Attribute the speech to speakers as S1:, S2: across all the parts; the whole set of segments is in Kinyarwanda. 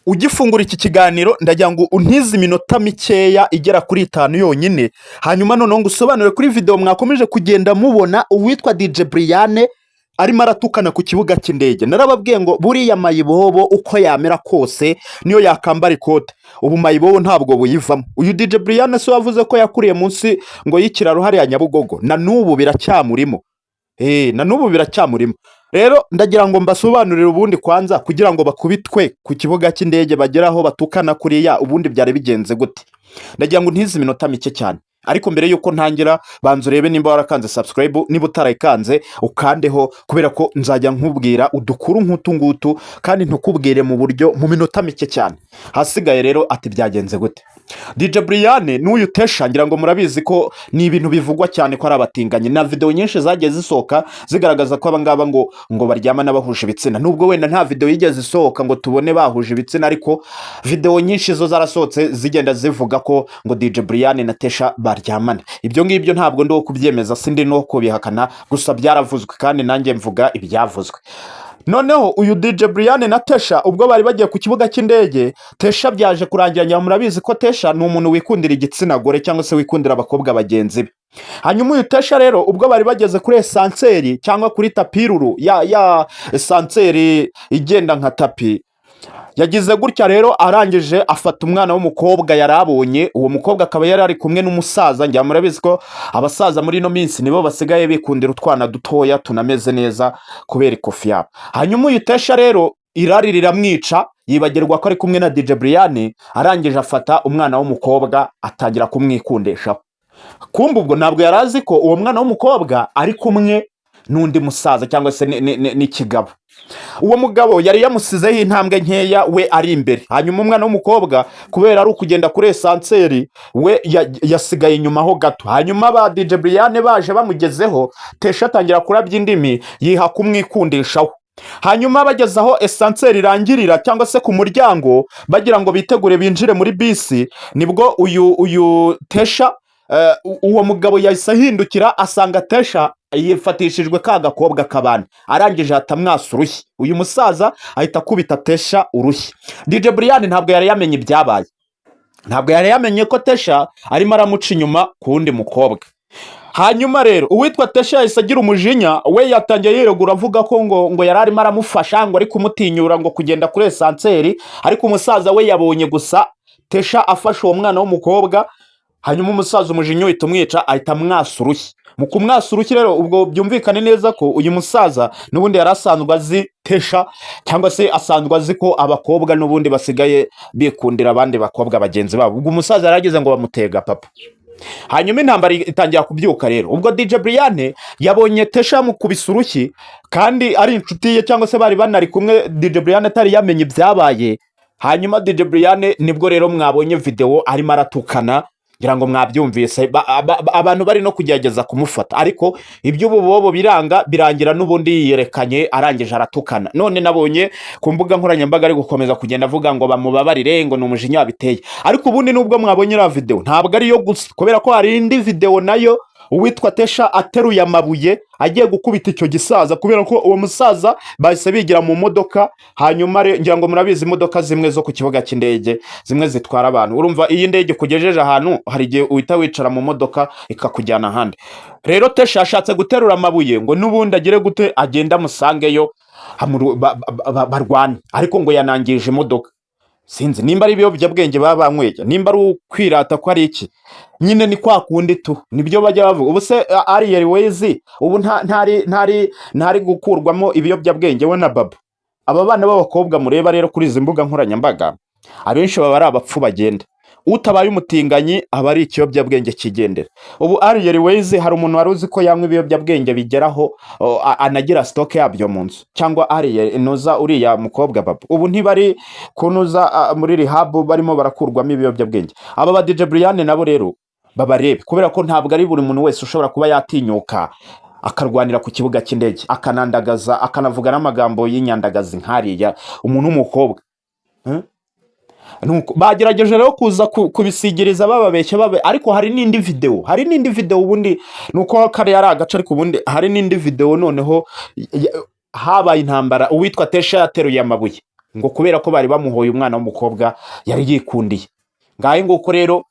S1: Ugifungura iki kiganiro, ndagira ngo untize iminota mikeya igera kuri 5 yonyine, hanyuma noneho ngo usobanure kuri videwo mwakomeje kugenda mubona uwitwa DJ Brianne arimo aratukana ku kibuga cy'indege. Narababwiye ngo buriya mayibobo uko yamera kose, niyo yakambara ikote, ubu mayibobo ntabwo buyivamo. Uyu DJ Brianne se wavuze ko yakuriye munsi ngo y'ikiraro hariya Nyabugogo, na n'ubu biracyamurimo. Na n'ubu biracyamurimo. Rero ndagira ngo mbasobanurire ubundi kwanza, kugira ngo bakubitwe ku kibuga cy'indege bagere aho batukana kuriya, ubundi byari bigenze gute? Ndagira ngo ntize iminota mike cyane, ariko mbere y'uko ntangira, banza urebe nimba warakanze subscribe. Niba utarayikanze, ukandeho, kubera ko nzajya nkubwira udukuru nk'utu ngutu kandi ntukubwire mu buryo mu minota mike cyane. Hasigaye rero ati byagenze gute? DJ Brianne n'uyu Tesha, ngira ngo murabizi ko ni ibintu bivugwa cyane ko ari abatinganyi, na videwo nyinshi zagiye zisohoka zigaragaza ko abangaba ngo baryamana bahuje ibitsina, nubwo wenda nta videwo yigeze isohoka ngo tubone bahuje ibitsina, ariko videwo nyinshi zo zarasohotse zigenda zivuga ko ngo DJ Brianne na Tesha baryamana. Ibyo ngibyo ntabwo ndi uwo kubyemeza, sindi no kubihakana, gusa byaravuzwe kandi nanjye mvuga ibyavuzwe. Noneho uyu DJ Brianne na Tesha, ubwo bari bagiye ku kibuga cy'indege, Tesha byaje kurangira, nyuma murabizi ko Tesha ni umuntu wikundira igitsina gore cyangwa se wikundira abakobwa bagenzi be. Hanyuma uyu Tesha rero, ubwo bari bageze kuri ascenseur cyangwa kuri tapiruru ya ascenseur igenda nka tapi, yagize gutya rero, arangije afata umwana w'umukobwa yari abonye. Uwo mukobwa akaba yari ari kumwe n'umusaza. Ngira murabizi ko abasaza muri ino minsi nibo basigaye bikundira utwana dutoya tunameze neza kubera ikofi yabo. Hanyuma uyu Tesha rero irari riramwica, yibagirwa ko ari kumwe na DJ Brianne, arangije afata umwana w'umukobwa atangira kumwikundishaho. Kumbe ubwo ntabwo yari azi ko uwo mwana w'umukobwa ari kumwe n'undi musaza cyangwa se n'ikigabo. Uwo mugabo yari yamusizeho intambwe nkeya, we ari imbere, hanyuma umwana w'umukobwa, kubera ari ukugenda kuri ascenseur, we yasigaye inyuma ho gato. Hanyuma ba DJ Brianne baje bamugezeho, Tesha atangira kurabya indimi, yiha kumwikundishaho. Hanyuma bageze aho ascenseur irangirira cyangwa se ku muryango, bagira ngo bitegure binjire muri bisi, nibwo uyu Tesha uwo mugabo yahise ahindukira, asanga Tesha yifatishijwe ka gakobwa k'abandi, arangije ahita amwasa urushyi. Uyu musaza ahita akubita Tesha urushyi. DJ Brianne ntabwo yari yamenye ibyabaye, ntabwo yari yamenye ko Tesha arimo aramuca inyuma ku wundi mukobwa. Hanyuma rero uwitwa Tesha yahise agira umujinya, we yatangiye yiregura avuga ko ngo yari arimo aramufasha, ngo ari kumutinyura ngo kugenda kuri ascenseur, ariko umusaza we yabonye gusa Tesha afashe uwo mwana w'umukobwa. Hanyuma umusaza umujinya uhita umwica, ahita amwasa urushyi. Mu kumwasa urushyi rero, ubwo byumvikane neza ko uyu musaza n'ubundi yari asanzwe azi Tesha, cyangwa se asanzwe azi ko abakobwa n'ubundi basigaye bikundira abandi bakobwa bagenzi babo. Ubwo umusaza yari ageze ngo bamutega papa, hanyuma intambara itangira kubyuka. Rero ubwo DJ Brianne yabonye Tesha yamukubise urushyi kandi ari inshuti ye, cyangwa se bari banari kumwe, DJ Brianne atari yamenye ibyabaye. Hanyuma DJ Brianne nibwo rero mwabonye videwo arimo aratukana, ngira ngo mwabyumvise. Abantu bari no kugerageza kumufata, ariko iby'ububobo biranga, birangira n'ubundi yiyerekanye, arangije aratukana. None nabonye ku mbuga nkoranyambaga ari gukomeza kugenda avuga ngo bamubabarire, ngo ni umujinya wabiteye. Ariko ubundi nubwo mwabonye iriya videwo, ntabwo ariyo gusa, kubera ko hari indi videwo nayo uwitwa Tesha ateruye amabuye agiye gukubita icyo gisaza, kubera ko uwo musaza bahise bigira mu modoka. Hanyuma ngira ngo murabizi imodoka zimwe zo ku kibuga cy'indege, zimwe zitwara abantu. Urumva iyo indege ikugejeje ahantu, hari igihe uhita wicara mu modoka ikakujyana ahandi. Rero Tesha yashatse guterura amabuye ngo n'ubundi agere gute, agende amusangeyo barwane, ariko ngo yanangije imodoka. Sinzi nimba ari ibiyobyabwenge baba banyweye, nimba ari ukwirata, ko ari iki nyine, ni kwa kundi tu nibyo bajya bavuga. Ubu se Ariel Wayz ubu ntari gukurwamo ibiyobyabwenge, we na Babo? Aba bana b'abakobwa mureba rero kuri izi mbuga nkoranyambaga, abenshi baba ari abapfu bagenda. Utabaye umutinganyi aba ari ikiyobyabwenge kigendera. Ubu Ariel Wayz, hari umuntu wari uzi ko yanywa ibiyobyabwenge bigeraho anagira stock yabyo mu nzu? Cyangwa Ariel nuza uriya mukobwa Babo, ubu ntibari kunuza muri rehab barimo barakurwamo ibiyobyabwenge? Aba ba DJ Brianne nabo rero babarebe, kubera ko ntabwo ari buri muntu wese ushobora kuba yatinyuka akarwanira ku kibuga cy'indege, akanandagaza, akanavuga n'amagambo y'inyandagazi nk'ariya umuntu w'umukobwa. Nuko bagerageje rero kuza kubisigiriza bababeshya babe, ariko hari n'indi videwo. Ubundi ni uko kariya ari agace, ariko ubundi hari n'indi videwo noneho habaye intambara, uwitwa Tesha yateruye amabuye. ngo kubera ko bari bamuhoye umwana w'umukobwa yari yikundiye. Ngahe nguko rero,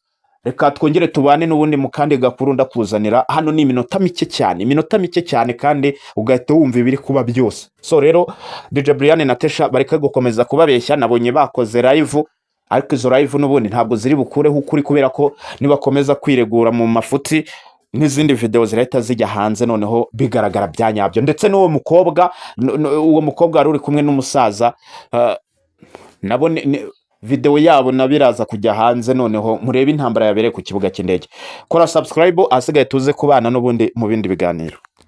S1: reka twongere tubane n'ubundi mu kandi gakuru ndakuzanira hano. Ni iminota mike cyane, iminota mike cyane, kandi ugahita wumva ibiri kuba byose. So rero, DJ Brian na Tesha bareke gukomeza kubabeshya. Nabonye bakoze live, ariko izo live n'ubundi ntabwo ziri bukureho ukuri, kubera ko nibakomeza kwiregura mu mafuti n'izindi video zirahita zijya hanze, noneho bigaragara bya nyabyo. Ndetse n'uwo mukobwa uwo mukobwa wari uri kumwe n'umusaza, nabo video yabo nabo iraza kujya hanze, noneho murebe intambara yabereye ku kibuga cy'indege. Kora subscribe, ahasigaye tuze kubana n'ubundi mu bindi biganiro.